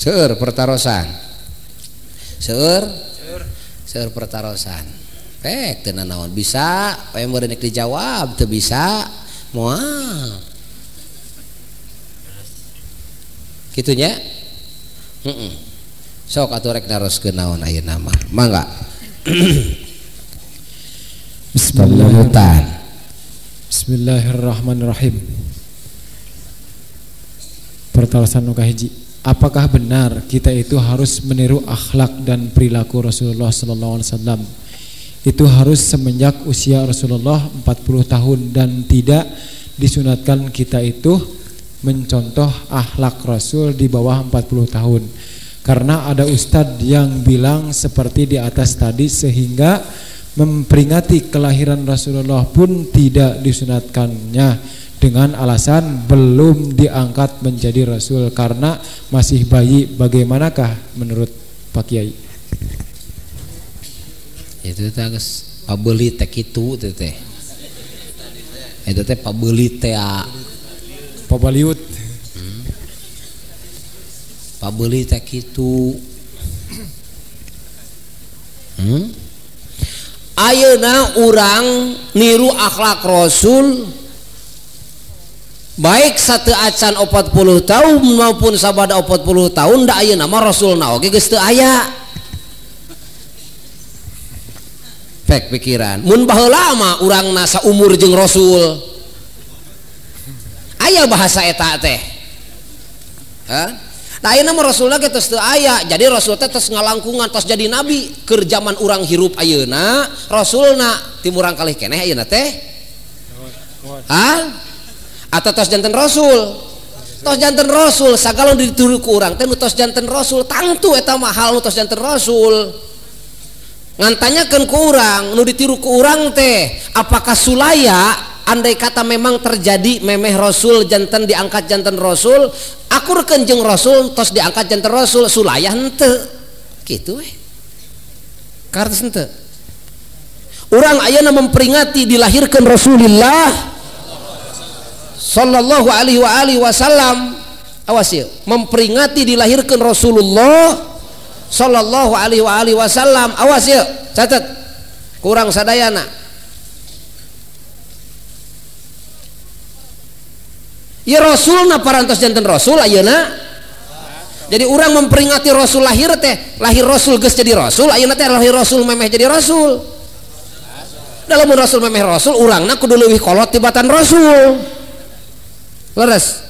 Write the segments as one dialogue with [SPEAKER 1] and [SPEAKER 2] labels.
[SPEAKER 1] Seueur pertarosan. Seueur seueur pertarosan. Pek teu nanaon bisa, aya meureun rek dijawab teu bisa moal. Kitu nya? Heeh. Sok atuh rek naroskeun naon ayeuna mah. Mangga. Bismillahirrahmanirrahim.
[SPEAKER 2] Bismillahirrahmanirrahim. Pertarosan nu kahiji, apakah benar kita itu harus meniru akhlak dan perilaku Rasulullah sallallahu alaihi wasallam? Itu harus semenjak usia Rasulullah 40 tahun dan tidak disunatkan kita itu mencontoh akhlak Rasul di bawah 40 tahun. Karena ada ustadz yang bilang seperti di atas tadi sehingga memperingati kelahiran Rasulullah pun tidak disunatkannya dengan alasan belum diangkat menjadi Rasul karena masih bayi. Bagaimanakah menurut Pak Kiai?
[SPEAKER 1] Itu teh geus pabeuli teh kitu teh. Eta teh pabeuli teh
[SPEAKER 2] pabaliut.
[SPEAKER 1] Pabeuli teh kitu. Ayeuna urang niru akhlak Rasul baik satu acan 40 tahun maupun sabada 40 tahun da ayeuna mah Rasulna oge geus teu aya. Pek pikiran mun baheula mah urangna saumur jeung Rasul. Aya bahasa eta teh. Hah? Da ayeuna mah Rasulna ge tos teu aya. Jadi Rasul teh tos ngalangkungan tos jadi nabi keur zaman urang hirup ayeuna Rasulna timurang kalih keneh ayeuna teh. Hah? Atau tos janten Rasul, tos janten Rasul sagala nu ditiru ku urang teh nu tos janten Rasul tangtu eta mah hal nu tos janten Rasul. Ngan tanyakeun ku urang nu ditiru ku urang teh apakah sulaya andai kata memang terjadi memeh Rasul janten diangkat janten Rasul akurkeun jeung Rasul tos diangkat janten Rasul sulaya henteu kitu we. Kartos henteu. Urang ayeuna memperingati dilahirkeun Rasulullah sallallahu alaihi wa alihi wasallam. Awas ya, memperingati dilahirkan Rasulullah sallallahu alaihi wa alihi wasallam. Awas ya, catat kurang sadayana. Ya Rasulna parantos janten Rasul ayeuna. Jadi urang memperingati Rasul lahir teh, lahir Rasul geus jadi Rasul, ayeuna teh lahir Rasul memeh jadi Rasul. Dalam Rasul memeh Rasul, urangna kudu leuwih kolot tibatan Rasul. Leres.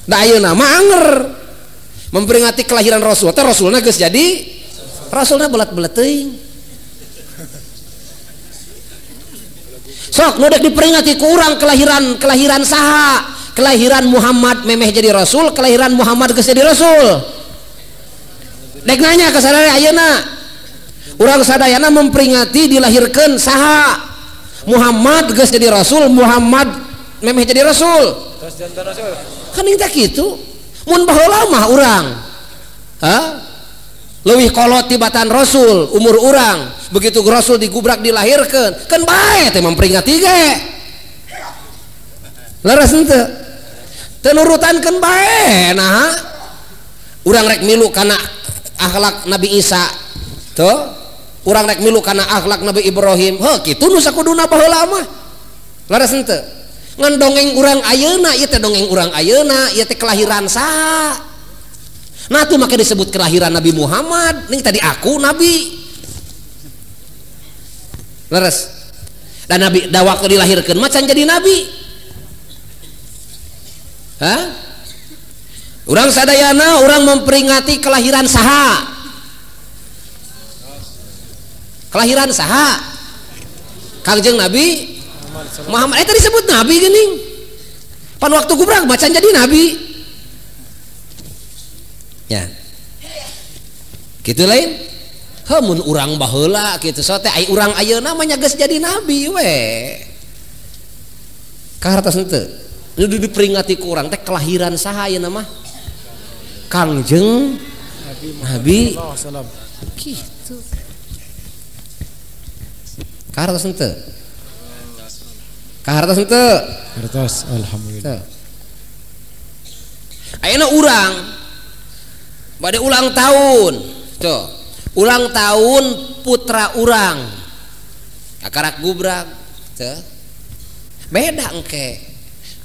[SPEAKER 1] Da ayeuna mah anger. Memperingati kelahiran Rasul teh Rasulna geus jadi Rasulna belat-belat teuing. Sok nu dek diperingati ku urang kelahiran kelahiran saha? Kelahiran Muhammad memeh jadi Rasul, kelahiran Muhammad geus jadi Rasul. Dek nanya ka sadaya ayeuna. Urang sadayana memperingati dilahirkeun saha? Muhammad geus jadi Rasul, Muhammad memeh jadi Rasul. Kan teh kitu. Mun baheula mah urang. Hah? Leuwih kolot tibatan Rasul umur urang. Begitu Rasul digubrak dilahirkeun, kan bae teh memperingati ge. Leres henteu? Teu nurutankeun bae nah. Urang rek milu kana akhlak Nabi Isa. Tuh, urang rek milu kana akhlak Nabi Ibrahim. Heuh kitu nu sakuduna baheula mah. Leres henteu? Ngan dongeng urang ayeuna ieu teh dongeng urang ayeuna ieu teh kelahiran saha? Nah tuh make disebut kelahiran Nabi Muhammad. Ning tadi aku nabi. Leres. Dan nabi da waktu dilahirkeun mah can jadi nabi. Hah? Urang sadayana urang memperingati kelahiran saha? Kelahiran saha? Kangjeng Nabi Muhammad. Tadi disebut nabi geuning. Pan waktu gubrak macan jadi nabi. Ya. Kitu lain. Heuh mun urang baheula kitu so teh ai urang ayeuna mah nya geus jadi nabi we. Kahartos henteu? Nu diperingati ku urang teh kelahiran saha ayeuna mah? Kangjeng Nabi kitu. Kahartos henteu? Kahartos henteu?
[SPEAKER 2] Kahartos, alhamdulillah.
[SPEAKER 1] Ayeuna urang Bade ulang tahun. Tuh. Ulang tahun putra urang. Akarak gubrag. Tuh. Beda engke.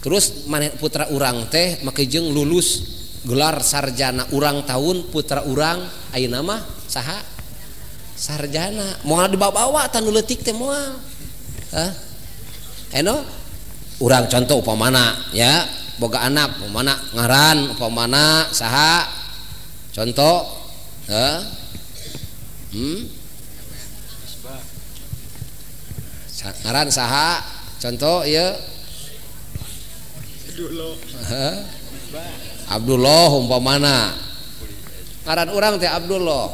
[SPEAKER 1] Terus putra urang teh make jeung lulus gelar sarjana urang tahun putra urang ayeuna mah saha? Sarjana. Moal dibawa-bawa tah nu leutik teh moal. Hah? Eno urang contoh upamana ya, boga anak upamana ngaran upamana saha? Contoh hah? Ngaran saha? Contoh ieu Abdullah umpamana ngaran urang teh Abdullah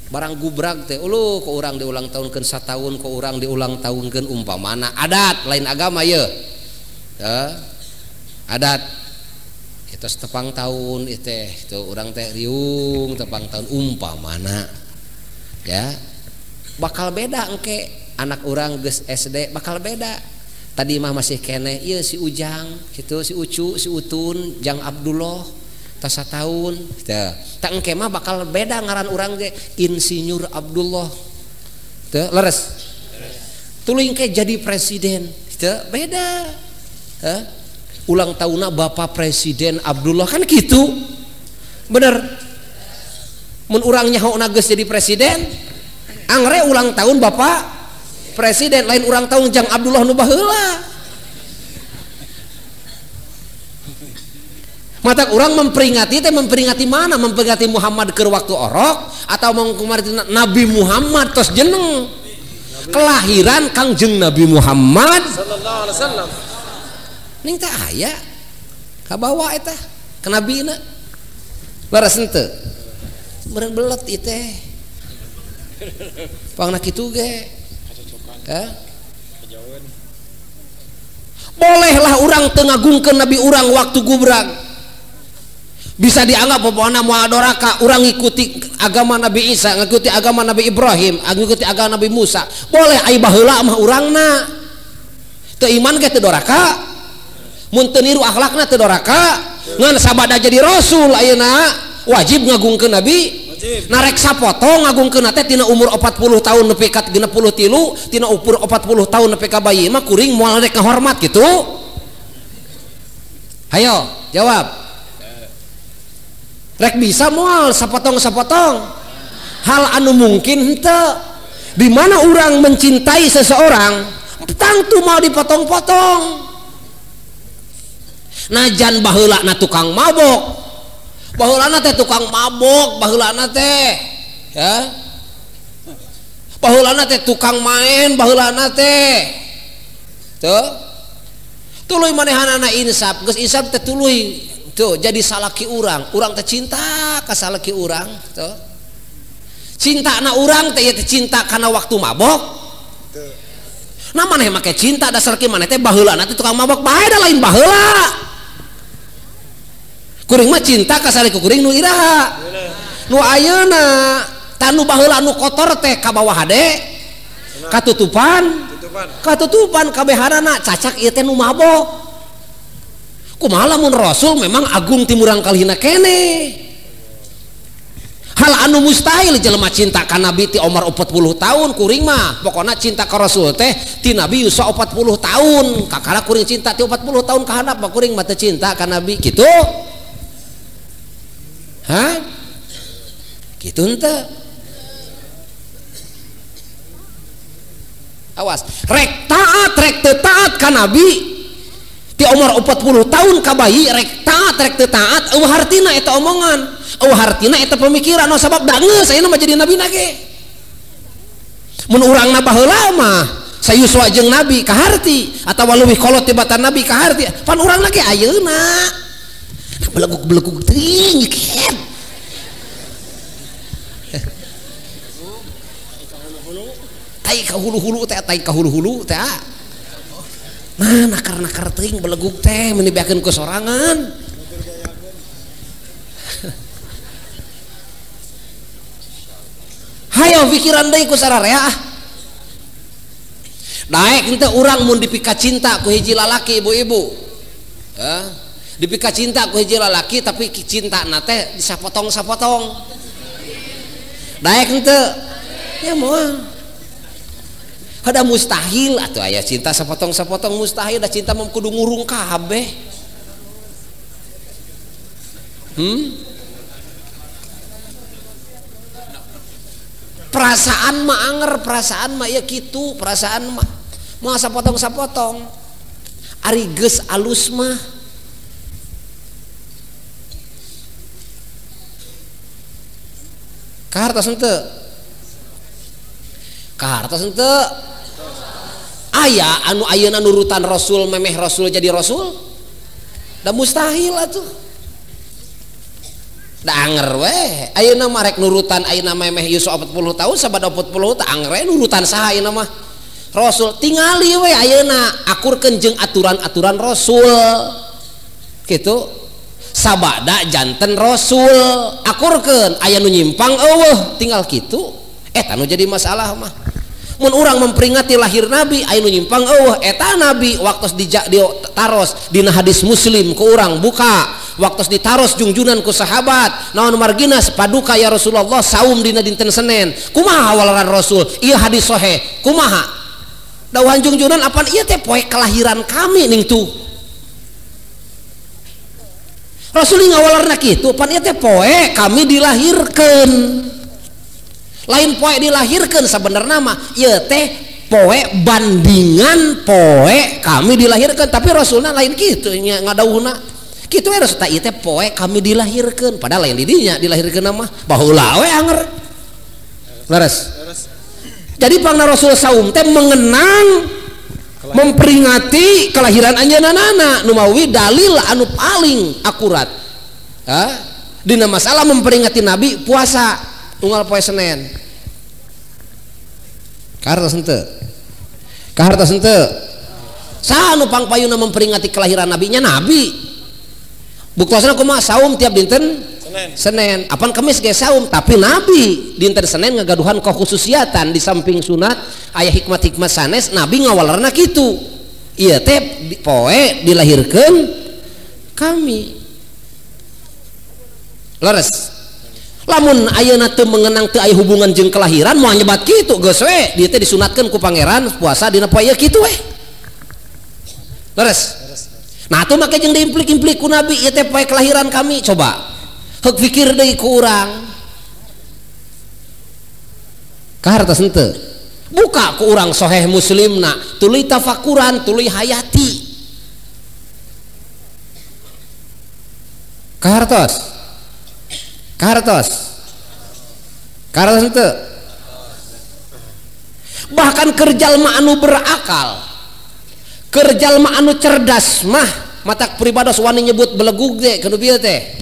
[SPEAKER 1] barang gubrag teh uluh ku urang diulang tahunkeun sataun ku urang diulang tahunkeun umpamana adat lain agama ieu adat itu tepang tahun ieu teh itu urang teh riung tepang tahun umpamana ya bakal beda engke anak urang geus SD bakal beda. Tadi mah masih keneh ieu si Ujang gitu si Ucu si Utun jang Abdullah tas sataun teu tah engke mah bakal beda ngaran urang ge Insinyur Abdullah teu leres tuluy engke jadi presiden teu beda. Heh? Ulang tahunna Bapak Presiden Abdullah kan gitu bener mun urang nyaho geus jadi presiden angre ulang tahun Bapak presiden lain urang tahun jang Abdullah nu baheula. Mata urang memperingati teh memperingati mana? Memperingati Muhammad keur waktu orok atau memperingati Nabi Muhammad tos jeneng kelahiran Kangjeng Nabi Muhammad
[SPEAKER 3] sallallahu alaihi wasallam.
[SPEAKER 1] Ning teh aya kabawa eta ka nabina. Leres henteu? Meureun belet ieu teh. Pangna kitu ge. Eh? Bolehlah orang teu ngagungkeun nabi urang waktu gubrag. Bisa dianggap pokona moal doraka urang ngikuti agama Nabi Isa, ngikuti agama Nabi Ibrahim, ngikuti agama Nabi Musa. Boleh ai baheula mah urangna. Teu iman ge teu doraka. Mun teu niru akhlakna teu doraka. Ngan sabada jadi rasul ayeuna wajib ngagungkeun nabi. Narek sapotong ngagungkeun teh tina umur 40 tahun nepi ka 63 tina umur 40 tahun nepi ka bayi mah kuring moal rek ngahormat gitu. Hayo jawab. Rek bisa moal sapotong-sapotong. Hal anu mungkin henteu. Di mana urang mencintai seseorang tangtu mau dipotong-potong. Najan baheula na tukang mabok. Baheulana teh tukang mabok, baheulana teh ya. Baheulana teh tukang main, baheulana teh. Tuh. Tuluy manehanana insaf, geus insaf teh tuluy tuh jadi salaki urang, urang teh cinta ka salaki urang tuh. Cintana urang teh ieu teh cinta kana waktu mabok. Nah maneh make cinta dasar ki maneh teh baheulana teh tukang mabok, bae da lain baheula. Kuring mah cinta ka salaki kuring nu iraha nu ayeuna tanu baheula nu kotor teh ka bawah hade katutupan katutupan kabehanana cacak ieu teh nu mabok. Kumaha lamun rasul memang agung timurang kalihina keneh. Hal anu mustahil jelema cinta ka nabi ti umur 40 tahun kuring mah pokona cinta ka rasul teh ti nabi yuswa 40 tahun kakara kuring cinta ti 40 tahun ka handap mah kuring mah teu cinta ka nabi kitu. Hah? Gitu ente. Awas, rek taat rek teu taat ka nabi ti umur 40 tahun ka bayi rek taat rek teu taat eueuh hartina eta omongan, eueuh hartina eta pemikiran no sabab da geus ayeuna mah jadi nabi ge. Mun urangna baheula mah sayuswa jeung nabi kaharti atawa leuwih kolot tibatan nabi kaharti, pan urangna ge ayeuna. Beleguk-beleguk teuing ket. Tai ka hulu-hulu teh, tai ka hulu-hulu teh. Nah, nakar-nakar teuing beleguk teh meuni beakeun ku sorangan. Hayo pikiran deui ku sararea ah. Daek henteu urang mun dipika cinta ku hiji lalaki ibu-ibu. Hah? Dipika cinta ku hiji lalaki tapi cinta na teh disapotong-sapotong. Daek henteu? Ya moal. Kada mustahil atuh aya cinta sapotong-sapotong mustahil da cinta mah kudu ngurung kabeh. Perasaan mah anger, perasaan mah ya kitu, perasaan mah moal sapotong-sapotong. Ari geus alus mah kahartos henteu? Kahartos henteu? Aya anu ayeuna nurutan Rasul memeh Rasul jadi Rasul? Da mustahil atuh. Da anger we, ayeuna mah rek nurutan ayeuna memeh yuswa 40 tahun sabada 40 tah anger we nurutan saha ayeuna mah? Rasul tingali we ayeuna akurkeun jeung aturan-aturan Rasul. Kitu. Sabada janten Rasul akurkeun aya nu nyimpang eueuh tinggal kitu. Eta nu jadi masalah mah. Mun urang memperingati lahir Nabi aya nu nyimpang eueuh eta Nabi waktos ditaros dina hadis Muslim ku urang buka waktos ditaros jungjunan ku sahabat naon margina paduka ya Rasulullah saum dina dinten Senin kumaha walaran Rasul ieu hadis sahih kumaha dawuhan jungjunan apan ieu teh poe kelahiran kami ning tuh Rasul ngawalarna kitu pan ieu teh poe kami dilahirkeun lain poe dilahirkan sebenarnya mah ieu teh poe bandingan poe kami dilahirkan tapi Rasulna lain kitu nya ngadawuhna kitu we Rasul tah ieu teh poe kami dilahirkan padahal lain di dinya dilahirkeun mah baheula we anger leres. Jadi pangna Rasul saum teh mengenang memperingati kelahiran anjeunna nu mawi dalil anu paling akurat ha dina masalah memperingati Nabi puasa unggal poe Senin. Kahartos henteu? Kahartos henteu? Saha nu pangpayuna memperingati kelahiran nabinya? Nabi. Buktosna kumaha saum tiap dinten Senin. Senin. Apan Kemis ge saum, tapi Nabi dinten Senin ngagaduhan kekhususiatan di samping sunat aya hikmat-hikmat sanes Nabi ngawalerna kitu. Ieu teh poe dilahirkeun kami. Leres. Lamun ayeuna teu mengenang teu aya hubungan jeung kelahiran moal nyebat kitu geus we dieu teh disunatkeun ku pangeran puasa dina poe ieu kitu we. Leres. Nah atuh make jeung diimplik-implik ku Nabi ieu teh poe kelahiran kami coba. Heuk pikir deui ku urang. Kahartos henteu? Buka ku urang Sahih Muslimna, tuluy tafakuran, tuluy hayati. Kahartos? Kahartos? Kahartos henteu? Bahkan keur jalma anu berakal, keur jalma anu cerdas mah matak pribados wani nyebut belegug teh kudu bieu teh.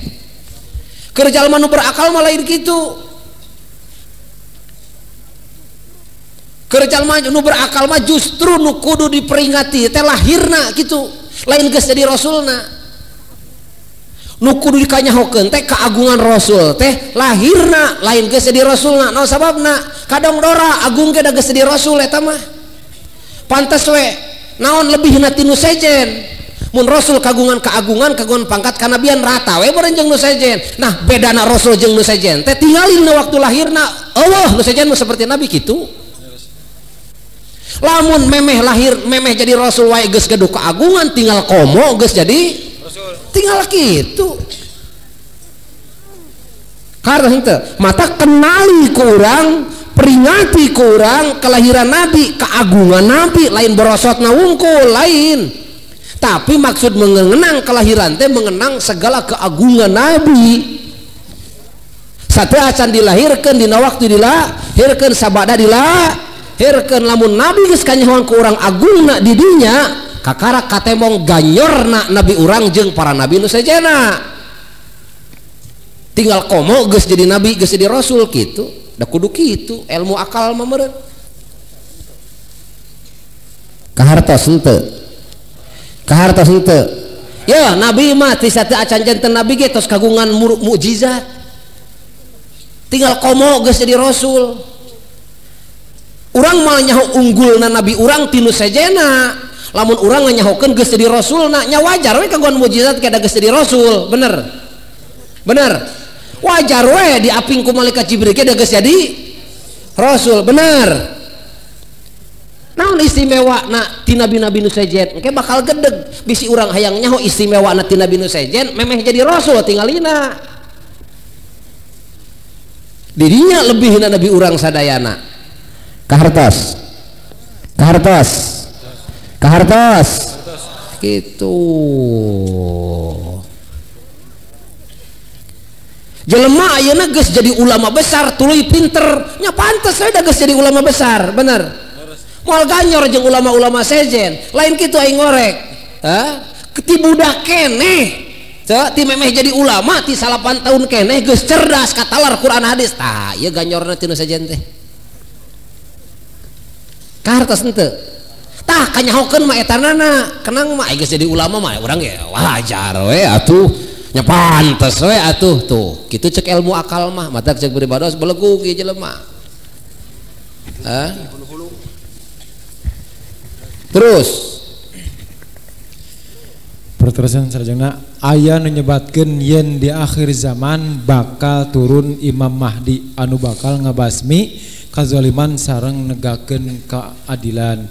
[SPEAKER 1] Keur jalma anu berakal mah lain kitu. Keur jalma anu berakal mah justru nu kudu diperingati teh lahirna kitu, lain geus jadi rasulna. Nu kudu dikanyahokeun teh keagungan Rasul teh lahirna lain geus jadi rasulna. Naon sababna? Kadang dora agung ge da geus jadi rasul eta mah. Pantes we naon lebihna ti nu sejen. Mun Rasul kagungan keagungan kagungan pangkat kanabian rata we bareng jeung nu sejen. Nah bedana Rasul jeung nu sejen teh tingalin na waktu lahirna eueuh nu sejen mah seperti nabi kitu. Lamun memeh lahir memeh jadi rasul wae geus gaduh keagungan tinggal komo geus jadi tinggal gitu. Karena henteu mata kenali kurang peringati kurang kelahiran Nabi keagungan Nabi lain borosotna wungkul lain tapi maksud mengenang kelahiran teh mengenang segala keagungan Nabi satu acan dilahirkan dina waktu dilahirkan sabada dilahirkan lamun Nabi geus kanyahoan ku urang agungna di dinya kakara katemong ganyorna nabi urang jeung para nabi nu sejena tinggal komo geus jadi nabi geus jadi rasul kitu da kudu kitu ilmu akal mah meureun. Kahartos henteu? Kahartos henteu? Ya nabi mah ti sateu acan janten nabi ge tos kagungan mukjizat tinggal komo geus jadi rasul. Urang mah nyaho unggulna nabi urang ti nu sejena. Lamun urang nganyahokeun geus jadi rasulna nya wajar we kagungan mukjizat kada geus jadi rasul, bener. Bener. Wajar we diaping ku malaikat Jibril ge geus jadi rasul, bener. Naon istimewa na ti nabi-nabi nu sejen? Engke bakal gedeg bisi urang hayang nyaho istimewa na ti nabi nu sejen memeh jadi rasul tingalina. Dirinya lebih na nabi urang sadayana. Kahartos. Kahartos. Kahartos. Gitu. Jelema ayeuna geus jadi ulama besar, tuluy pinter, nya pantes we da geus jadi ulama besar, bener. Moal ganyor jeung ulama-ulama sejen, lain kitu aing ngorek. Hah? Ti budak keneh. Teu ti memeh jadi ulama ti 8 tahun keneh geus cerdas katalar Quran hadis. Tah, ieu ganyorna ti nu sejen teh. Kahartos henteu? Tah kanyahokeun mah etanana, kenang mah geus jadi ulama mah urang ge wajar we atuh. Nya pantes we atuh tuh. Kitu cek ilmu akal mah, matak cek beribadah belegug ieu jelema. Hah? Terus
[SPEAKER 2] perterusan sarjana aya nu nyebatkeun yen di akhir zaman bakal turun Imam Mahdi anu bakal ngabasmi kazaliman sareng negakeun keadilan.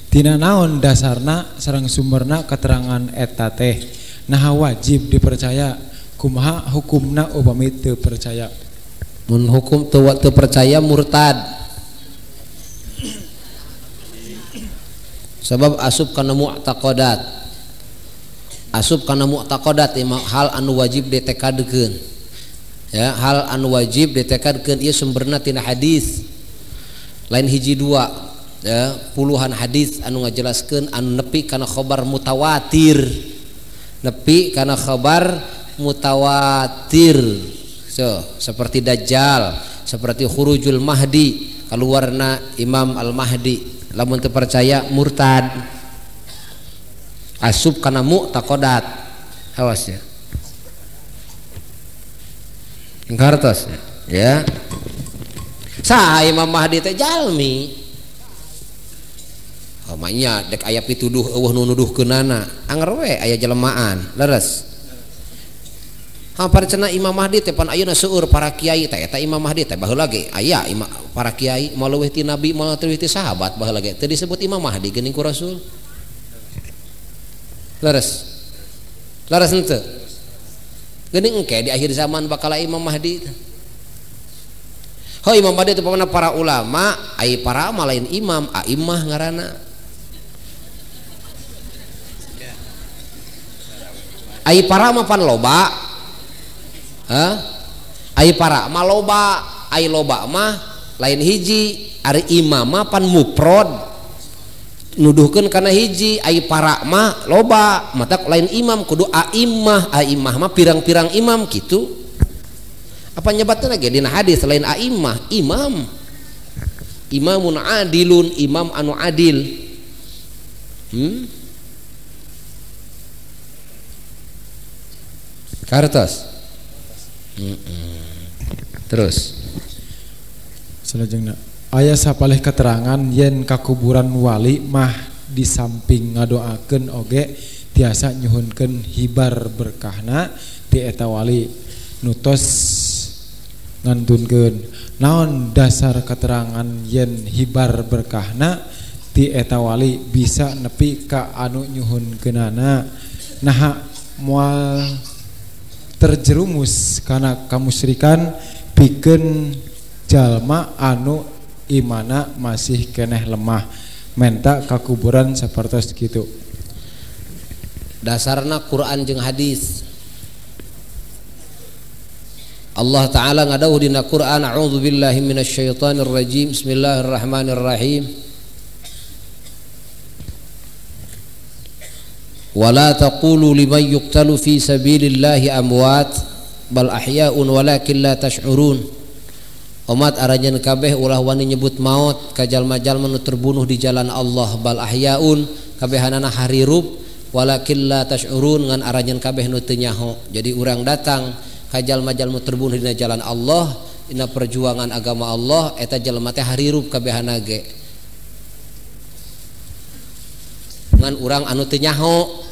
[SPEAKER 2] Tina naon dasarna sareng sumberna keterangan eta teh? Naha wajib dipercaya, kumaha hukumna upami teu percaya?
[SPEAKER 1] Mun hukum teu percaya murtad. Sebab asup kana mu'taqadat. Asup kana mu'taqadat hal anu wajib ditekadkeun. Ya, hal anu wajib ditekadkeun ieu sumberna tina hadis. Lain hiji dua, ya, puluhan hadis anu ngajelaskeun anu nepi kana khabar mutawatir. Nepi kana khabar mutawatir. So, seperti Dajjal, seperti khurujul Mahdi, keluarna Imam Al-Mahdi. Lamun teu percaya murtad. Asup kana mu'taqadat. Awas ya. Ngartos ya. Saha Imam Mahdi teh jalmi. Oh nya dek aya pituduh eueuh nu nuduhkeunana. Anger we aya jelemaan, leres. Hampar cenah Imam Mahdi teh pan ayeuna seueur para kiai teh eta Imam Mahdi teh baheula ge aya para kiai moal leuwih ti nabi moal leuwih ti sahabat baheula ge teu disebut Imam Mahdi geuning ku Rasul. Leres. Leres henteu? Geuning engke di akhir zaman bakal Imam Mahdi. Ho Imam Mahdi teh pamana para ulama, ai para mah lain imam, aimah ngaranna. Ai para mah pan loba. Hah? Ai para mah loba, ai loba mah lain hiji, ari imam mah pan muprod. Nuduhkeun kana hiji, ai para mah loba, matak lain imam kudu aimah, aimah mah pirang-pirang imam kitu. Apa nyebatna ge dina hadis lain aimah, imam. Imamun adilun, imam anu adil. Kartos. Terus
[SPEAKER 2] salajengna aya sapalih keterangan yen kakuburan wali mah di samping ngadoakeun oge tiasa nyuhunkeun hibar berkahna ti eta wali nutos ngantunkeun. Naon dasar keterangan yen hibar berkahna ti eta wali bisa nepi ka anu nyuhunkeunana? Naha moal terjerumus karena kamusyrikan pikeun jalma anu imana masih keneh lemah menta kakuburan sapertos kitu.
[SPEAKER 1] Dasarna Quran jeung hadis. Allah Ta'ala ngadauh dina Quran, a'udzubillahi minasyaitonir rajim, bismillahirrahmanirrahim. Wala taqulu liman yuqtalu fi sabilillahi amwat bal ahya'un walakin la tash'urun. Omat aranjeun kabeh ulah wani nyebut maut ka jalma-jalma nu terbunuh di jalan Allah, bal ahya'un kabehanana harirup walakin la tash'urun ngan aranjeun kabeh nu teu nyaho. Jadi urang datang ka jalma-jalma terbunuh dina jalan Allah, dina perjuangan agama Allah, eta jalma teh harirup kabehana ge. Ngan urang anu teu nyaho,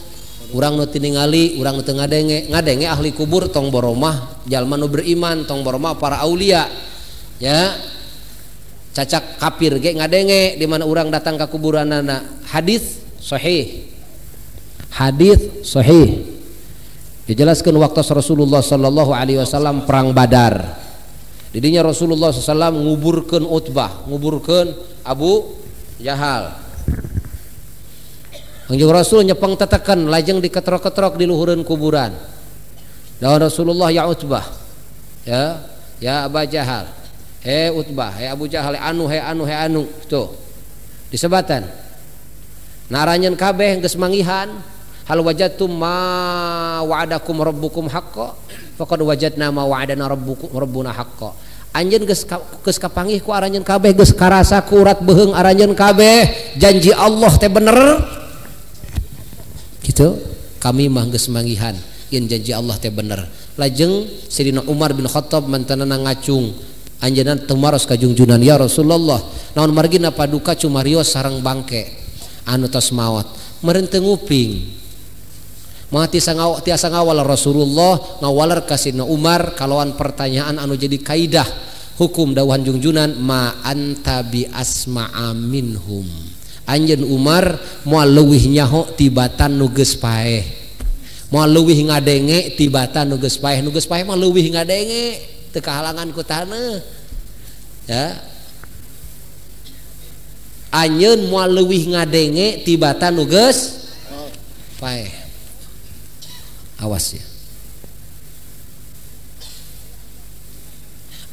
[SPEAKER 1] urang nu teu ningali, urang nu teu ngadenge. Ngadenge ahli kubur tong boromah jalma nu beriman, tong boromah para aulia. Ya. Cacak kafir ge ngadenge di mana urang datang ka kuburanana. Hadis sahih. Hadis sahih. Dijelaskan waktu Rasulullah sallallahu alaihi wasallam perang Badar. Didinya Rasulullah SAW nguburkeun Utbah, nguburkeun Abu Jahal. Kanjeng Rasul nyepeng tetekan lajeng diketrok-ketrok di luhureun kuburan. Dan Rasulullah, ya Utbah, ya, ya Abu Jahal, he Utbah, he Abu Jahal, he anu, he anu, he anu, tuh disebatan. Naranyeun kabeh geus manggihan, hal wajadtum ma wa'adakum rabbukum haqqo faqad wajadna ma wa'adana rabbukum rabbuna haqqo. Anjeun geus kapanggih ku aranjeun kabeh, geus karasa ku urat beuheung aranjeun kabeh, janji Allah teh bener. Gitu, kami mah geus manggihan yen janji Allah teh bener. Lajeng Sayyidina Umar bin Khattab mantanana ngacung, anjeunna tumaros ka jungjunan, ya Rasulullah, naon margina paduka cumarios sareng bangke anu tos maot, meureun teu nguping. Mah tiasa ngawal Rasulullah ngawaler ka Sayyidina Umar kalawan pertanyaan anu jadi kaidah hukum dawuhan jungjunan, ma anta bi asma'a minhum. Anjeun Umar moal leuwih nyaho tibatan nu geus paeh, moal leuwih ngadenge tibatan nu geus paeh. Nu geus paeh mah leuwih ngadenge, teu kahalangan ku taneuh. Ya. Anjeun moal leuwih ngadenge tibatan nu geus paeh. Awas ya.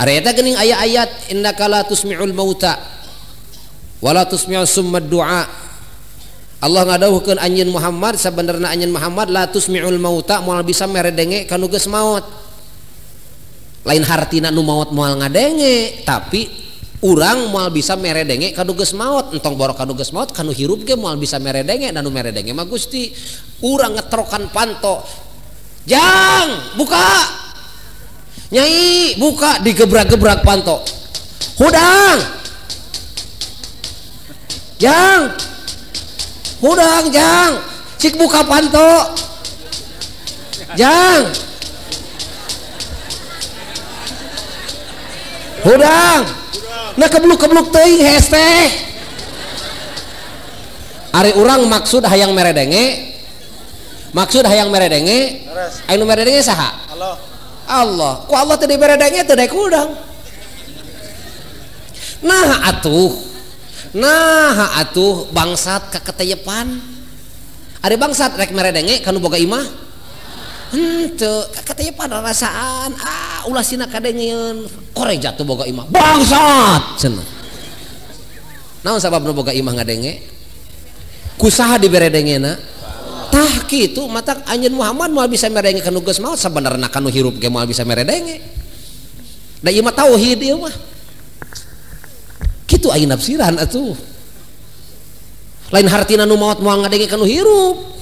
[SPEAKER 1] Ari eta geuning aya ayat innaka la tusmi'ul mauta wala tusmi'u summa du'a. Allah ngadawuhkeun anjeun Muhammad, sabenerna anjeun Muhammad la tusmi'ul mauta, moal bisa meredenge ka nu geus maot. Lain hartina nu maot moal ngadenge, tapi urang moal bisa meredenge ka nu geus maot. Entong boro ka nu geus maot, ka nu hirup ge moal bisa meredenge, dan nu meredenge mah Gusti. Urang ngetrokan panto, jang buka, nyai buka, digebrak-gebrak panto, hudang jang, hudang jang, cik buka panto, jang, hudang, nah kebluk-kebluk teuing hese. Ari urang maksud hayang meredenge, maksud hayang meredenge, anu meredenge saha? Allah. Allah. Ku Allah teu diberedenge teu daek hudang. Nah atuh, nah atuh bangsat kaketeyepan. Ari bangsat rek meredenge kanu boga imah? Henteu, kaketeyepan rarasaan. Ah, ulah sina kadengeun. Kore jatuh boga imah. Bangsat cenah. Naon sababna boga imah ngadenge? Kusaha diberedengena? Tah kitu mata anjeun Muhammad moal bisa meredenge kanu geus maot, sabenerna kanu hirup ge moal bisa meredenge. Da ieu mah tauhid ieu mah. Kitu aya nafsiran atuh. Lain hartina nu maot moal ngadenge kanu hirup.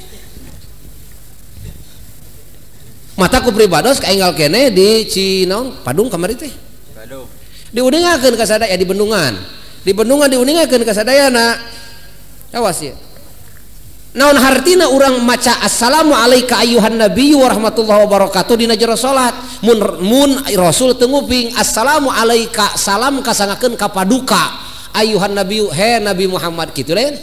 [SPEAKER 1] Mata ku pribados kaenggal keneh di Cinaon Padung kamari teh. Padung. Diuningakeun ka sadaya di bendungan. Di bendungan diuningakeun ka sadayana. Awas ya. Naon hartina urang maca assalamu alayka ayyuhan nabiyyu warahmatullahi wabarakatuh dina jero salat. Mun mun rasul teu nguping assalamu alayka, salam kasangakeun ka paduka ayyuhan nabiyyu, he Nabi Muhammad kitu lain.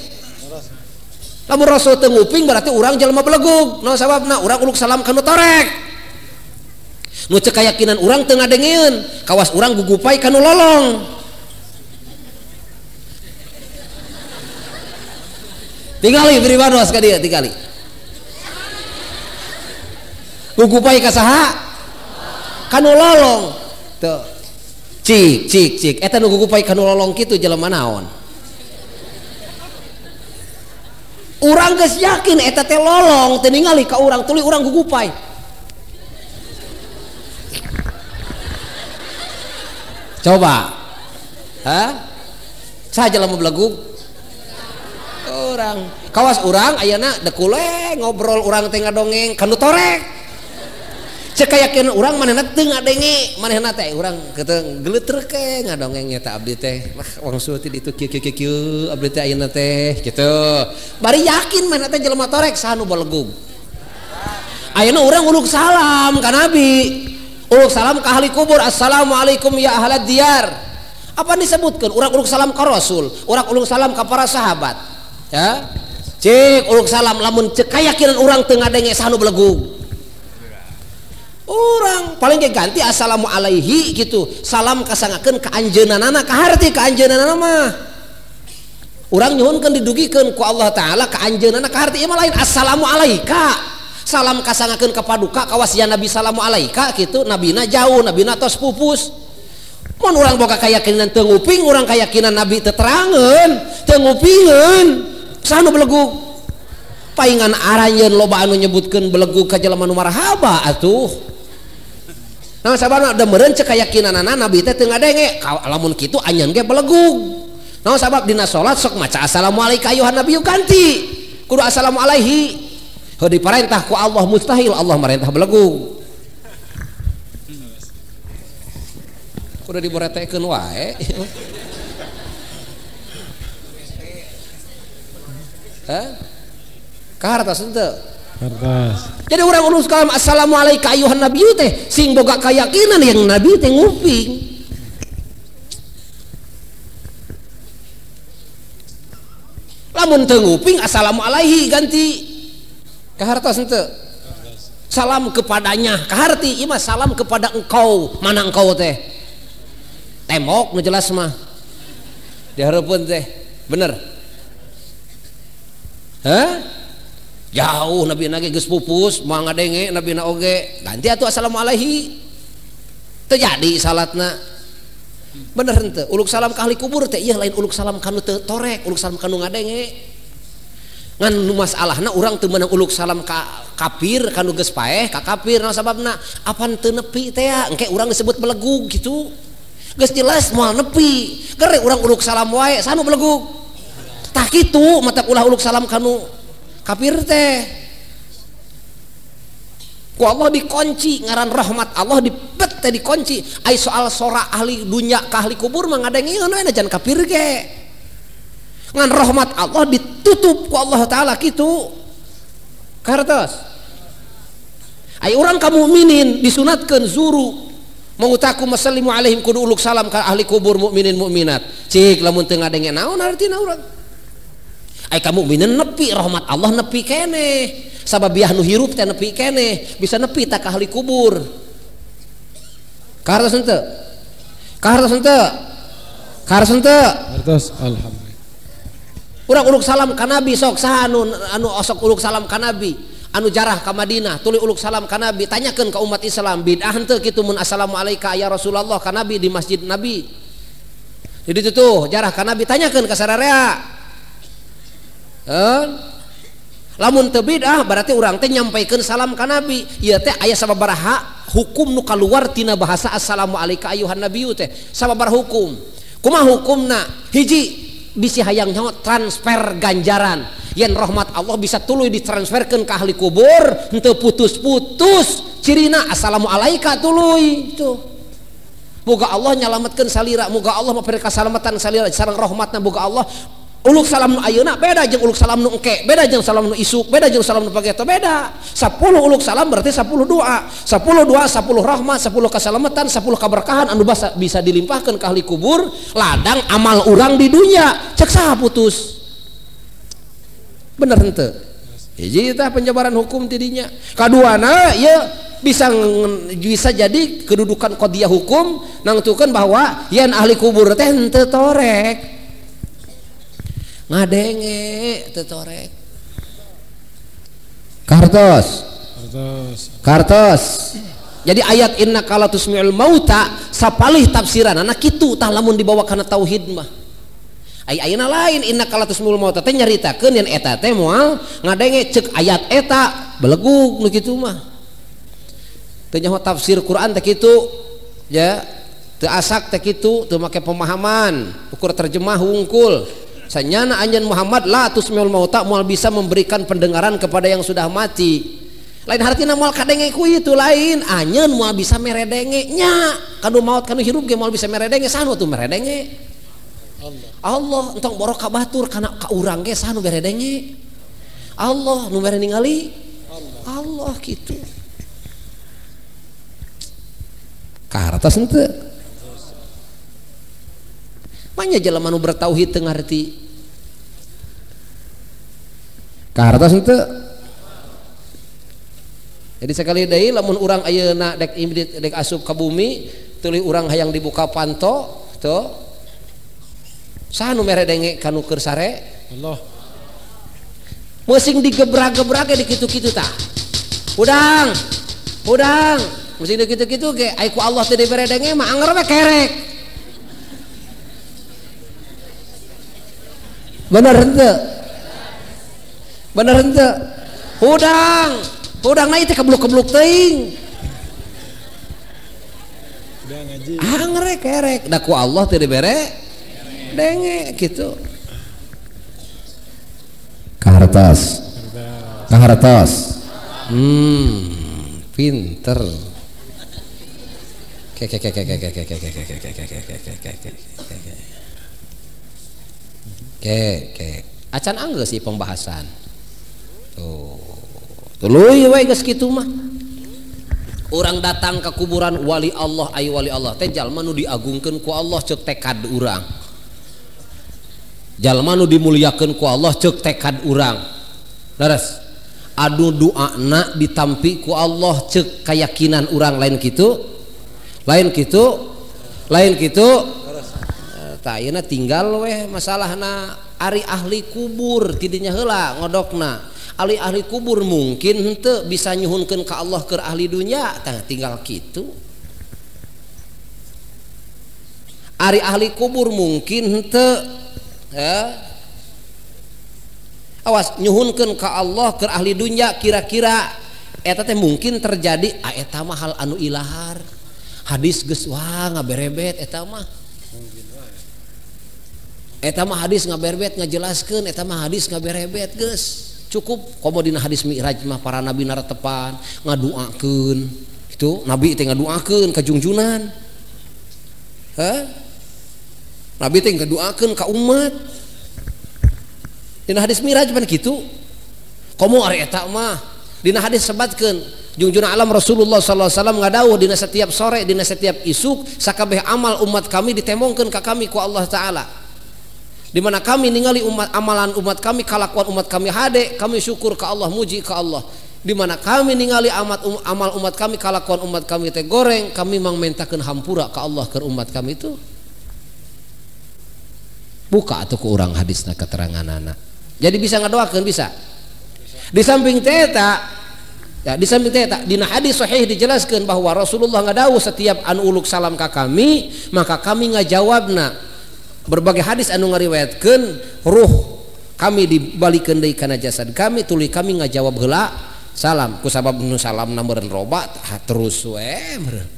[SPEAKER 1] Lamun rasul teu nguping berarti urang jelema belegug. Naon sababna? Urang uluk salam ka nu torek. Nu cek kayakinan urang teu ngadengeun, kawas urang gugupai ka nu lolong. Tingali pribados ka dieu, tingali. Gugupai ka saha? Ka nu lolong. Tuh. Cik cik cik eta nu gugupai ka nu lolong kitu jelema naon? Urang geus yakin eta teh lolong, teu ningali ka urang, tuluy urang gugupai. Coba. Hah? Saha jelema belegug? Urang. Kawas urang ayeuna deuk kule ngobrol urang teh ngadongeng ka nu torek. Cek kayakinan urang manehna teu ngadenge, manehna teh urang kitu geuletrek ke ngadongeng eta abdi teh. Wah, wangsul ti ditu kieu kieu kieu abdi teh ayeuna teh kitu. Bari yakin manehna teh jelema torek saha nu belegug. Ayeuna urang uluk salam ka Nabi. Uluk salam ka ahli kubur, assalamualaikum ya ahlad diyar. Apa disebutkeun? Urang uluk salam ka Rasul, urang uluk salam ka para sahabat. Ya. Cek uluk salam lamun cek kayakinan urang teu ngadenge saha nu belegug. Orang paling ge ganti assalamu alaihi gitu, salam kasangakeun ka anjeunana, kaharti ka anjeunana mah urang nyuhunkeun didugikeun ku Allah Ta'ala ka anjeunana, kaharti ieu mah lain assalamu alaika, salam kasangakeun ka paduka kawasian Nabi salamu alaika gitu, nabina jauh, nabina tos pupus. Mun urang boga kayakinan teu nguping, urang kayakinan Nabi teu terangeun, teu ngupingeun, saha nu belegug? Paingan aranjeun loba anu nyebutkeun belegug ka jelema nu marhaba atuh. Nah sababna da meureun cek kayakinanana Nabi teh teu ngadenge, lamun kitu anjeun ge belegug. Nah sabab dina salat sok maca assalamualaikum ayuhan nabiyyu ganti kudu assalamu alaihi. Heuh diparentah ku Allah, mustahil Allah marentah belegug. Kudu diboretekeun wae. Hah? Kahartos henteu?
[SPEAKER 2] Kartas.
[SPEAKER 1] Jadi orang urus kalam assalamualaikum ayuhan nabiyyu teh sing boga keyakinan yang nabi teh nguping. Lamun teu nguping assalamu alaihi ganti. Kahartos henteu? Salam kepadanya, kaharti ieu mah salam kepada engkau, mana engkau teh? Tembok nu jelas mah. Dihareupeun teh, bener. Hah? Jauh Nabi nage geus pupus, moal ngadenge Nabi na oge, ganti atuh assalamu alaihi. Teu jadi salatna. Bener henteu? Uluk salam ka ahli kubur teh ieu lain uluk salam ka nu teu torek, uluk salam ka nu ngadenge. Ngan nu masalahna urang teu meunang uluk salam ka kafir, ka nu geus paeh, ka kafir naon sababna? Apan teu nepi teh ya, engke urang disebut belegug gitu. Geus jelas moal nepi. Gere urang uluk salam wae, saha nu belegug? Tah kitu matak ulah uluk salam ka nu kafir teh. Ku Allah dikunci ngaran rahmat Allah dipet teh dikunci. Ai soal sora ahli dunya ka ahli kubur mah ngadengeun we najan kafir ge. Ngan rahmat Allah ditutup ku Allah Ta'ala kitu. Kartos. Ai urang ka mukminin disunatkeun zuru mautakum wasallimu alaihim kudu uluk salam ka ahli kubur mukminin mukminat. Cik lamun teu ngadenge naon artina urang? Ai ka mukminin nepi rahmat Allah nepi keneh. Sababiah nu hirup teh nepi keneh, bisa nepi tak ka ahli kubur. Kartos henteu? Kartos henteu? Kartos henteu?
[SPEAKER 2] Kartos, alhamdulillah.
[SPEAKER 1] Urang uluk salam ka Nabi sok saha anu osok uluk salam ka Nabi, anu jarah ka Madinah tuluy uluk salam ka Nabi, tanyakeun ka umat Islam bid'ah henteu kitu mun assalamualaika ya Rasulullah ka Nabi di masjid Nabi. Jadi itu tuh jarah ka Nabi, tanyakeun ka sararea. Lamun teu bid'ah berarti urang teh nyampaikeun salam ka Nabi. Ieu teh aya sababaraha hukum nu kaluar tina bahasa assalamualaika ayuhan nabiyyu teh. Sababaraha hukum. Kumaha hukumna? Hiji, bisi hayang nyaho transfer ganjaran. Yen rahmat Allah bisa tuluy ditransferkeun ka ahli kubur, henteu putus-putus. Cirina assalamualaika tuluy tuh. Moga Allah nyalametkeun salira, moga Allah mapere kasalamatan salira sareng rahmatna, moga Allah uluk salam nu ayeuna beda jeung uluk salam nu engke, beda jeung salam nu isuk, beda jeung salam nu pageto, beda. 10 uluk salam berarti 10 doa, 10 doa, 10 rahmat, 10 keselamatan, 10 keberkahan anu bisa dilimpahkan ke ahli kubur, ladang amal urang di dunia. Cek saha putus. Bener henteu? Hiji tah penjabaran hukum tidinya. Kaduana ieu bisa jadi kedudukan qadiyah hukum nangtukeun bahwa yen ahli kubur teh henteu torek. Ngadenge teu torek. Kartos. Kartos. Kartos. Jadi ayat innaka la tusmi'ul mauta sapalih tafsiranana kitu tah lamun dibawa kana tauhid mah. Ai ayeuna lain innaka la tusmi'ul mauta teh nyaritakeun yen eta teh moal ngadenge cek ayat eta belegug nu kitu mah. Teu nyaho tafsir Quran teh kitu ya, teu asak teh kitu, teu make pemahaman, ukur terjemah hungkul. Sanyana anjeun Muhammad la tusmi'ul mauta moal bisa memberikan pendengaran kepada yang sudah mati. Lain hartina moal kadenge ku itu lain, anyeun moal bisa mere denge nya, kanu maot kanu hirup ge moal bisa mere denge, saha nu atuh mere denge? Allah. Allah entong borok ka batur kana ka urang ge saha nu mere denge? Allah nu mere ningali? Allah, Allah kitu. Kahartos henteu? Manya jelema nu bertauhid teu ngarti. Kahartos henteu? Jadi sekali deui lamun urang ayeuna dek imdit dek asup ka bumi tuluy urang hayang dibuka panto tuh saha nu mere denge kanu keur sare? Allah. Meusing digebrak-gebrak ge dikitu-kitu tah. Hudang. Hudang. Meusing dikitu-kitu ge ai ku Allah teu dibere denge mah anger we kerek. Bener henteu? Bener henteu? Hudang. Hudang na itu kebluk-kebluk teuing. Anger kerek. Da ku Allah teu dibere denge kitu. Kahartos. Kahartos. Pinter. Ke ke ke ke ke ke ke ke ke ke ke ke ke ke ke ke ke ke. Acan anggeus sih pembahasan. Tuh. Tuluy we geus kitu mah. Urang datang ke kuburan wali Allah, ai wali Allah teh jalma nu diagungkeun ku Allah ceuk tekad urang. Jalma nu dimuliakeun ku Allah ceuk tekad urang. Leres. Anu doana ditampi ku Allah ceuk kayakinan urang lain kitu. Lain kitu. Lain kitu. Tah ayeuna tinggal weh masalahna ari ahli kubur tidinya heula ngodokna. Ahli-ahli kubur mungkin henteu bisa nyuhunkeun ka Allah keur ahli dunya, tah tinggal kitu. Ari ahli kubur mungkin henteu ya. Awas nyuhunkeun ka Allah keur ahli dunya kira-kira eta teh mungkin terjadi, ah eta mah hal anu ilahar. Hadis geus wah ngaberebet eta mah. Eta mah hadis ngaberebet ngajelaskeun, eta mah hadis ngaberebet geus. Cukup komo dina hadis Mi'raj mah para nabi naretepan ngaduakeun itu nabi teh ngaduakeun ka jungjunan. Hah? Nabi teh ngaduakeun ka umat. Dina hadis Mi'raj pan kitu. Komo ari eta mah dina hadis sebatkeun jungjungan alam Rasulullah sallallahu alaihi wasallam ngadawuh dina setiap sore dina setiap isuk sakabeh amal umat kami ditembongkeun ka kami ku Allah Taala. Di mana kami ningali umat amalan umat kami, kalakuan umat kami hade, kami syukur ke Allah, muji ke Allah. Di mana kami ningali amal umat kami, kalakuan umat kami teh goreng, kami mangmentakeun hampura ke Allah ke umat kami itu. Buka atuh ku urang hadisna keteranganana. Jadi bisa ngadoakeun bisa. Di samping teh eta, ya, di samping teh eta dina hadis sahih dijelaskeun bahwa Rasulullah ngadawuh setiap anu uluk salam ka kami, maka kami ngajawabna. Berbagai hadis anu ngariwayatkeun ruh kami dibalikeun deui kana jasad kami tuluy kami ngajawab heula salam kusabab nu salamna meureun roba terus we meureun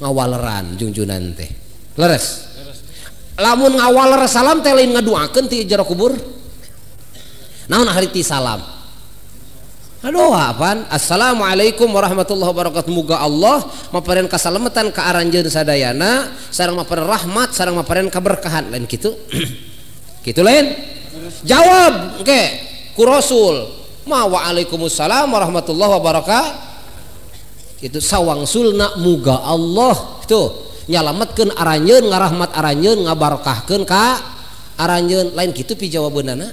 [SPEAKER 1] ngawaleran jungjunan teh leres lamun ngawaler salam teh lain ngaduakeun ti jero kubur naon harti salam aduh apaan assalamualaikum warahmatullahi wabarakatuh muga Allah maparen kasalamatan ka aranjeun sadayana sareng maparen rahmat sareng maparen kaberkahan lain kitu kitu lain jawab oke ku rasul ma waalaikumsalam warahmatullahi wabarakatuh itu sawangsulna muga Allah tuh nyalametkeun aranjeun ngarahmat aranjeun ngabarokahkeun ka aranjeun lain kitu pi jawabeunana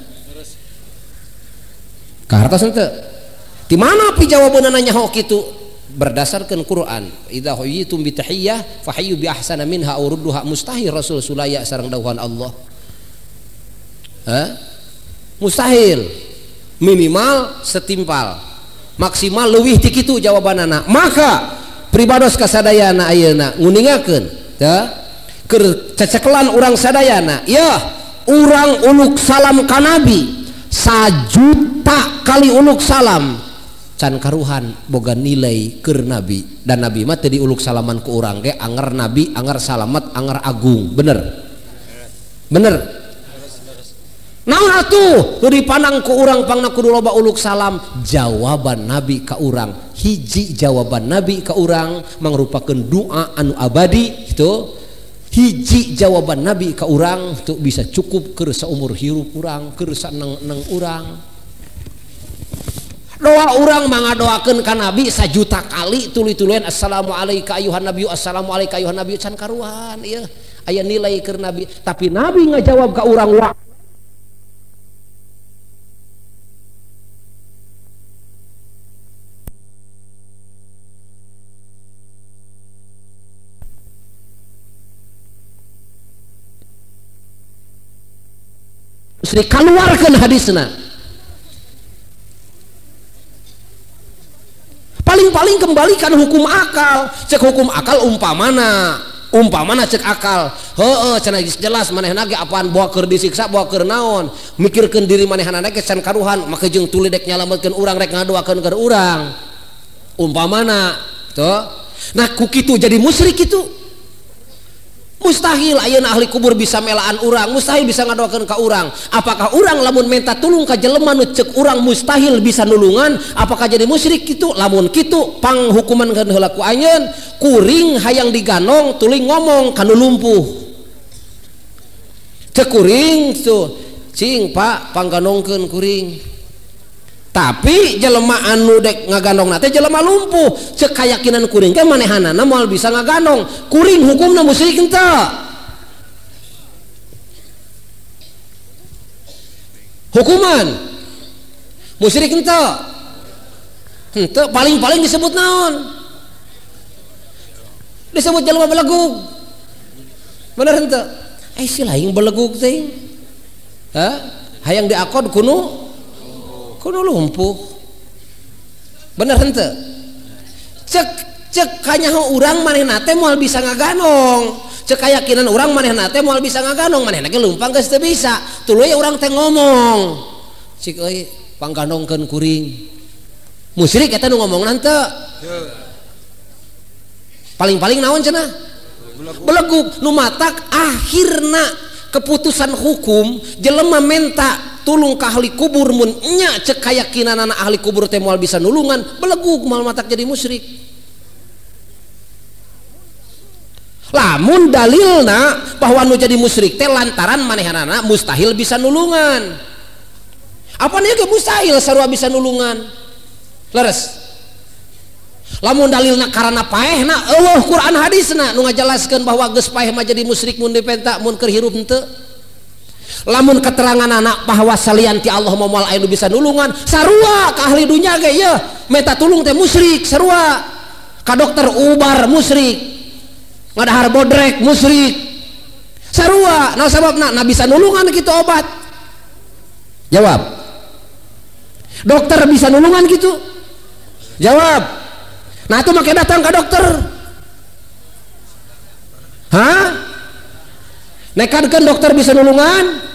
[SPEAKER 1] kahartos henteu? Di mana pi jawabanana nyaho kitu? Berdasarkan Quran, idza huyyitum bi tahiyyah fahayyu bi ahsana minha aw rudduha, mustahil Rasul sulaya sareng dawuhan Allah. Hah? Mustahil. Minimal setimpal. Maksimal leuwih ti kitu jawabanana. Maka pribados kasadayana ayeuna nguningakeun tah keur cecekelan urang sadayana, yeuh urang uluk salam ka nabi 1 juta kali uluk salam can karuhan boga nilai keur nabi, dan nabi mah teu diuluk salaman ku urang ge anger nabi anger salamet anger agung. Bener bener. Naon atuh nu dipandang ku urang pangna kudu loba uluk salam. Jawaban Nabi ka urang, hiji jawaban Nabi ka urang mangrupakeun doa anu abadi gitu. Hiji jawaban Nabi ka urang tuh bisa cukup keur saumur hirup urang, keur saneng-neng urang. Doa urang mangadoakeun ka Nabi 1 juta kali tuluy-tuluyan assalamualaikum ayuhan nabiyyu, assalamualaikum ayuhan nabiyyu can karuhan ieu aya nilai keur Nabi. Tapi Nabi ngajawab ka urang wa dikeluarkan hadisna. Paling-paling kembalikan hukum akal. Cek hukum akal umpamana, umpamana cek akal heueuh cenah jelas manehna ge apaan bawa keur disiksa bawa keur naon, mikirkeun diri manehna ge can karuhan make jeung tuluy dek nyalametkeun urang rek ngadoakeun keur urang umpamana tuh. Nah ku kitu jadi musyrik itu mustahil ayeuna ahli kubur bisa melaan urang, mustahil bisa ngadoakeun ka urang. Apakah urang lamun minta tulung ka jelema nu cek urang mustahil bisa nulungan, apakah jadi musyrik kitu? Lamun kitu panghukuman heula ku anjeun, kuring hayang diganong tuluy ngomong ka nu lumpuh. Cek kuring tuh, cing Pak pangganongkeun kuring. Tapi jelema anu dek ngagandong teh jelema lumpuh, cek kayakinan kuring teh manehanana moal bisa ngagandong. Kuring hukumna musyrik henteu? Hukuman musyrik henteu? Henteu, paling-paling disebut naon? Disebut jelema belegug. Bener henteu? Eh si lain belegug teh. Hah? Hayang diakod kuno kuno lumpuh. Bener henteu? Cek cek kanyaho urang manehna teh moal bisa ngaganong. Cek kayakinan urang manehna teh moal bisa ngaganong, manehna ge lumpang geus teu bisa. Tuluy urang teh ngomong. Cik euy pangganongkeun kuring. Musyrik eta nu ngomongna henteu? Paling-paling naon cenah? Belegug. Nu matak akhirna keputusan hukum jelema menta tulung ka ahli kubur mun nya cek kayakinanana ahli kubur teh moal bisa nulungan, belegug moal matak jadi musyrik. Lamun dalilna bahwa nu jadi musyrik teh lantaran manehanana mustahil bisa nulungan. Apa nih ge mustahil sarua bisa nulungan? Leres. Lamun dalilna karena paehna eueuh Quran hadisna nu ngajelaskeun bahwa geus paeh mah jadi musyrik mun dipenta mun keur hirup henteu. Lamun keterangan anak bahwa salian ti Allah moal aya nu bisa nulungan, sarua ka ahli dunya ge yeuh menta tulung teh musyrik sarua. Ka dokter ubar musyrik, ngadahar bodrek musyrik sarua. Nah sababna na bisa nulungan kitu obat. Jawab. Dokter bisa nulungan gitu? Jawab. Nah itu makanya datang ke dokter. Hah? Nekatkan dokter bisa nulungan?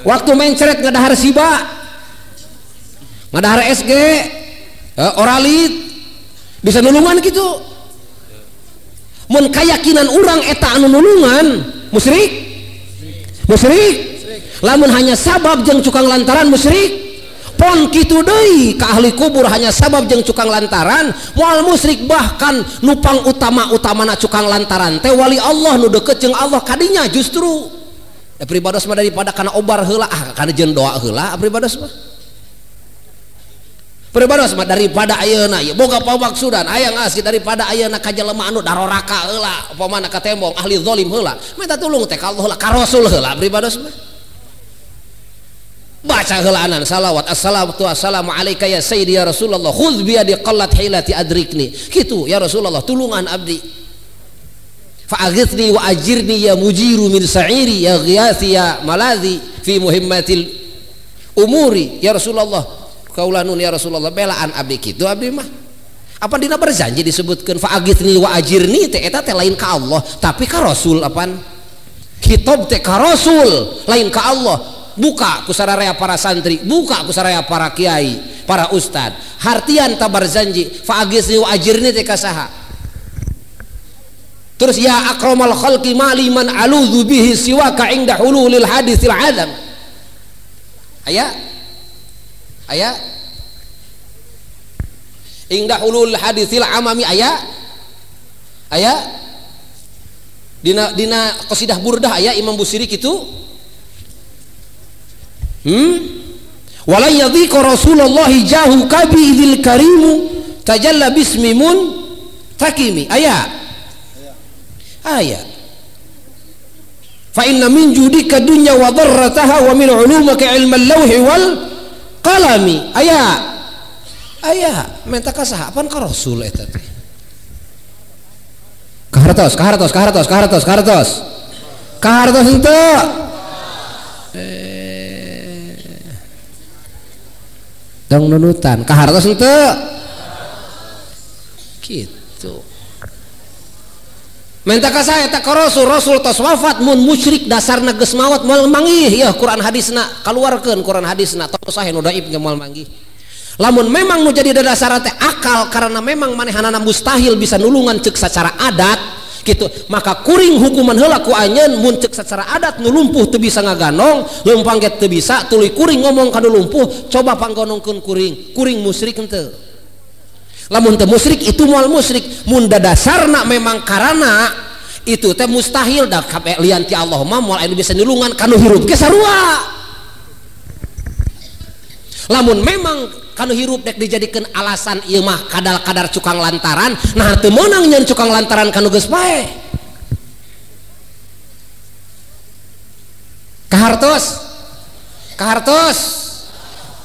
[SPEAKER 1] Waktu mencret ngadahar siba, ngadahar SG, oralit, bisa nulungan gitu? Mun kayakinan urang eta anu nulungan, musyrik? Musyrik? Lamun hanya sabab jeung cukang lantaran musyrik. Pon kitu deui ka ahli kubur hanya sabab jeung cukang lantaran moal musyrik, bahkan nupang utama-utamana cukang lantaran teh wali Allah nu deket jeung Allah kadinya justru da pribados mah daripada kana obar heula ah kana jeung doa heula pribados mah. Pribados mah daripada ayeuna ieu boga pamaksudan hayang asli daripada ayeuna ka jelema anu daroraka heula upamana ka tembong ahli zalim heula minta tulung teh ka Allah heula ka Rasul heula pribados mah. Baca heulaanan salawat assalatu wassalamu alaika ya sayyidi ya Rasulullah khudz bi yadi qallat hilati adrikni kitu ya Rasulullah tulungan abdi fa aghithni wa ajirni ya mujiru min sa'iri ya ghiyathi ya malazi fi muhimmatil umuri ya Rasulullah kaulanun ya Rasulullah belaan abdi kitu abdi mah. Apa dina berjanji disebutkeun fa aghithni wa ajirni teh eta teh lain ka Allah tapi ka Rasul apaan kitab teh ka Rasul lain ka Allah. Buka ku sararea para santri, buka ku sararea para kiai, para ustad. Hartian tabar janji, fa aghithni wa ajirni teh ka saha? Terus ya akramal khalqi mali man aludzu bihi siwaka inda hululil haditsil azam. Aya? Aya? Indah hulul haditsil amami aya? Aya? Dina qasidah burdah aya Imam Busiri kitu? Wala yadhiqa Rasulullah jahu kabi dzil karimu tajalla bismimun takimi aya? Aya. Fa inna min judika dunya wa dharrataha wa min ulumika ilmal lawhi wal qalami aya. Aya menta ka saha pan ka Rasul eta teh. Kahartos kahartos kahartos kahartos kahartos kahartos henteu. Tong nunutan kahartos henteu. Gitu. Menta ka saha eta ka Rasul, Rasul tos wafat mun musyrik dasarna geus maot moal manggih yeuh Quran hadisna kaluarkeun Quran hadisna tos sahih nu dhaif ge moal manggih. Lamun memang nu jadi dasar teh akal karena memang manehanana mustahil bisa nulungan cek secara adat gitu, maka kuring hukuman heula ku anjeun mun cek secara adat nu lumpuh teu bisa ngaganong leumpang ge teu bisa tuluy kuring ngomong ka nu lumpuh coba panggonongkeun kuring, kuring musyrik henteu. Lamun teu musyrik itu moal musyrik, mun dadasarna memang karena itu teh mustahil da kabeh lian ti Allah mah moal anu bisa nulungan ka nu hirup ge sarua. Lamun memang kanu hirup dek dijadikan alasan ieu mah kadal-kadar cukang lantaran, nah teu meunang nyeun cukang lantaran kanu geus paeh. Kahartos? Kahartos?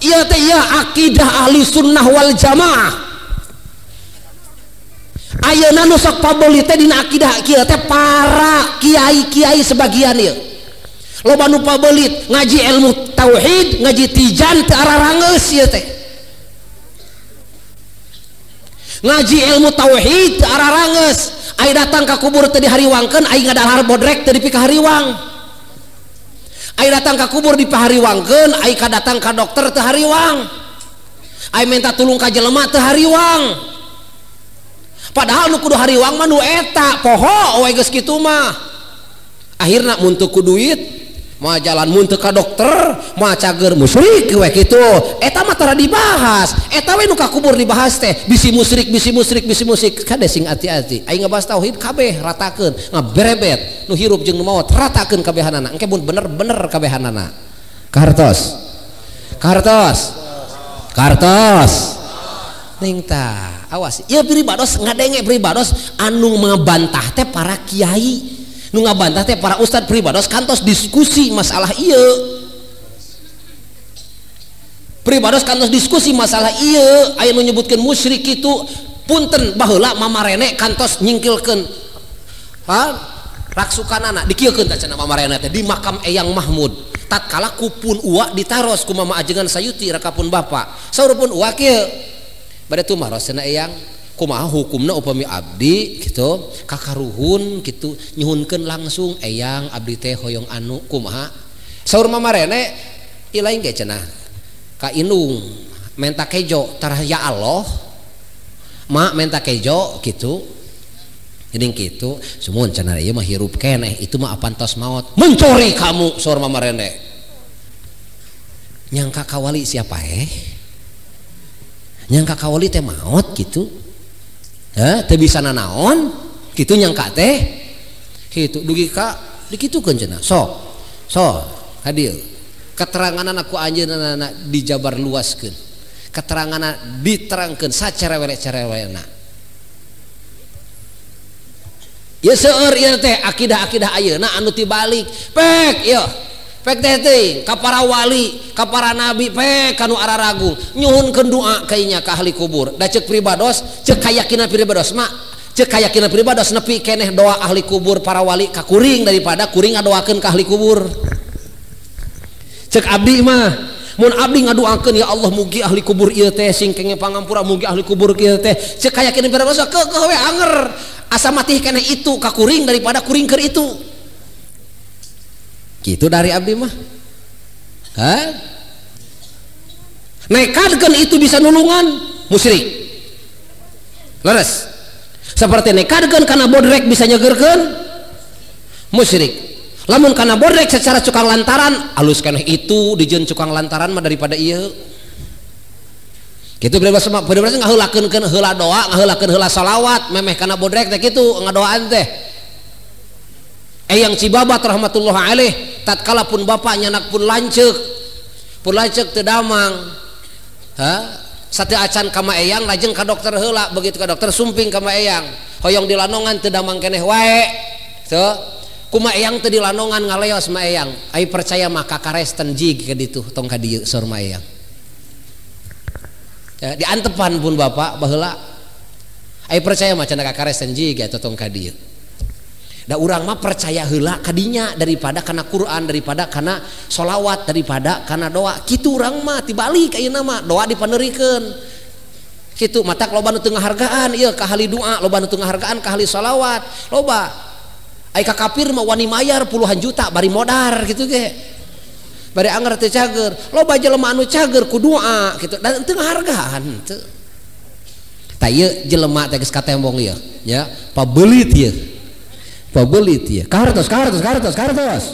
[SPEAKER 1] Ieu teh ieu akidah ahli sunnah wal jamaah. Ayeuna nu sok pabeuli teh dina akidah kieu teh para kiai-kiai sebagian ieu. Loba nu pabelit ngaji ilmu tauhid, ngaji tijan teu ararangeus ieu teh. Ngaji ilmu tauhid teu ararangeus, ai datang ka kubur teu dihariwangkeun, ai ngadahar bodrek teu dipikahariwang. Ai datang ka kubur dipahariwangkeun, ai ka datang ka dokter teu hariwang. Ai minta tulung ka jelema teu hariwang. Padahal nu kudu hariwang mah nu eta, poho we geus kitu mah. Akhirna mun teu ku duit mau jalan mun teu ka dokter mau cager musyrik we kitu. Eta mah tara dibahas, eta we nu ka kubur dibahas teh bisi musyrik bisi musyrik bisi musyrik. Kade sing ati-ati aing ngabahas tauhid kabeh ratakeun ngaberebet nu hirup jeung nu maot ratakeun kabehanana engke mun bener-bener kabehanana. Kahartos? Kahartos? Kahartos? Ning tah awas ieu pribados ngadenge pribados anu ngabantah teh para kiai, nu ngabantah teh para ustad pribados kantos diskusi masalah ieu. Pribados kantos diskusi masalah ieu aya nu nyebutkeun musyrik kitu punten baheula mamarene kantos nyingkilkeun ha raksukanana dikieukeun tah cenah mamarene teh di makam Eyang Mahmud tatkala kupun uwa ditaros ku mama ajengan Sayuti rakapun bapa saur pun uwa kieu bade tumaros cenah Eyang kumaha hukumna upami abdi gitu kakaruhun gitu nyuhunkeun langsung Eyang abdi teh hoyong anu kumaha saur mamarene ilaing ge cenah ka indung menta kejo tarah ya Allah mak menta kejo gitu geuning kitu sumun cenah ieu mah hirup keneh itu mah apan tos maot mencuri kamu saur mamarene nyangka kawali siapa nyangka kawali teh maot gitu teu bisa nanaon kitu nyangka teh kitu dugi ka dikitukeun cenah sok sok hadir keteranganana ku anjeunna dijabar luaskeun keteranganana diterangkeun sacerewele-cerewelena ieu seueur ieu teh akidah-akidah ayeuna anu tibalik pek ieu pek teh teuing ka para wali ka para nabi pek kanu araragung nyuhunkeun doa kainya ka ahli kubur da ceuk pribados ceuk kayakinan pribados mah ceuk kayakinan pribados nepi keneh doa ahli kubur para wali ka kuring daripada kuring ngadoakeun ka ahli kubur. Ceuk abdi mah mun abdi ngadoakeun ya Allah mugi ahli kubur ieu teh sing kenge pangampura mugi ahli kubur ieu teh ceuk kayakinan pribados keukeuh we anger asa matih keneh itu ka kuring daripada kuring keur itu. Gitu dari abdi mah. Hah? Nekadkeun itu bisa nulungan musyrik. Leres. Seperti nekadkeun kana bodrek bisa nyegerkeun musyrik. Lamun kana bodrek secara cukang lantaran alus keneh itu dijieun cukang lantaran mah daripada ieu. Kitu bebas mah bebas ngaheulakeun heula doa, ngaheulakeun heula salawat, memeh kana bodrek teh kitu ngadoaan teh. Eyang Cibabat rahmatullah alaih tatkala pun bapak nyanak pun lanceuk teu damang. Ha? Sate acan ka ma eyang lajeng ka dokter heula, begitu ka dokter sumping ka ma eyang. Hoyong dilanongan teu damang keneh wae. Teu kuma eyang teu dilanongan ngaleos ma eyang. Ai percaya mah kakaresten jig ka ditu tong ka dieu saur ma eyang. Ya, diantepan pun bapak baheula. Ai percaya mah cenah kakaresten jig eta tong ka dieu. Da urang mah percaya heula kadinya daripada kana Quran, daripada kana solawat, daripada kana doa. Kitu urang mah tibalik ayeuna mah doa dipanerikeun. Kitu matak loba nu teu ngahargaan ieu ka ahli doa, loba nu teu ngahargaan ka ahli solawat, loba. Ai ka kafir mah wani mayar puluhan juta bari modar kitu ge. Bari anger teu cager, loba jelema anu cager ku doa kitu dan teu ngahargaan teu. Tah ieu jelema teh geus katembong ieu nya, pabeulit ieu. Pabeulit ieu. Kahartos, kahartos, kahartos, kahartos.